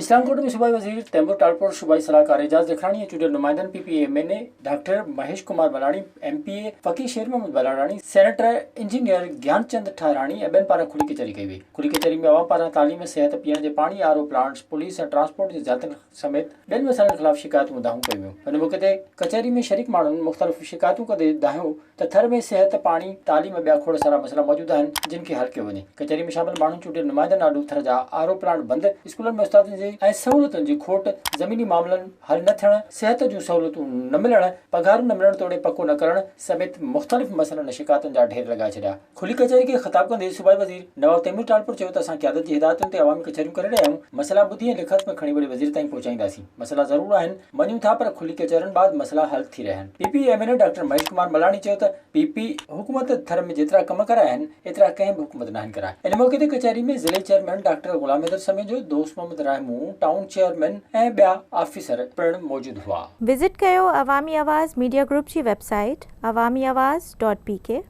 اسلام ڪوٽ ۾ صوبائي وزير تيمور ٽالپور، صوبائي صلاحڪار اعجاز لکراڻي ۽ چونڊيل نمائندن P P M N A doctor Mahesh Kumar Malani, M P A Faqir Sher Muhammad Balarani, senator engineer Gianchand Thahrani ۽ ٻين پاران کلي ڪچهري ڪئي وئي. کلي ڪچهري ۾ عوام پاران تعليم، صحت، پيئڻ جي پاڻي، R O plants, police ۽ transport جي زيادتين سميت ٻين مسئلن خلاف شڪايتون دانهون ڪيون ويون. ان موقعي تي ڪچهري ۾ شريڪ ماڻهن مختلف شڪايتون ڪندي دانهيو ته ٿر ۾ صحت، پاڻي، تعليم ۽ ٻيا کوڙ سارا مسئلا موجود آهن جن کي حل ڪيو وڃي. ڪچهري ۾ شامل ماڻهن چونڊيل نمائندن آڏو ٿر جا آر او پلانٽ بند، اسڪولن ۾ استادن جي ۽ سهولتن جي کوٽ، زميني معاملن حل نه ٿيڻ، صحت جون سهولتون نه ملڻ، پگهارون نه ملڻ توڙي پڪو نه ڪرڻ سميت مختلف مسئلن ۽ شڪايتن جا ڍير لڳائي ڇڏيا. کلي ڪچهري کي خطاب ڪندي صوبائي وزير نواب تيمور ٽالپر چيو ته اسان قيادت جي هدايتن تي عوامي ڪچهريون ڪري رهيا آهيون، مسئلا ٻڌي ۽ لکت ۾ کڻي وڏي وزير تائين پهچائينداسين، مسئلا ضرور آهن، مڃون ٿا پر کلي ڪچهرين بعد مسئلا حل ٿي رهيا آهن. P P M N A doctor Mahesh Kumar Malani چيو ته پي پي حڪومت ٿر ۾ جيترا ڪم ڪرايا آهن ايترا ڪنهن به حڪومت ناهن ڪرايا. ان موقعي تي ڪچهري ۾ ضلعي چيئرمين ڊاڪٽر غلام حيدر سميجو، دوست محمد راهمون، ٽائون چيئرمين ۽ ٻيا آفيسر پڻ موجود هئا. وزٽ ڪيو عوامي آواز ميڊيا گروپ جي website Awami Awaz dot P K.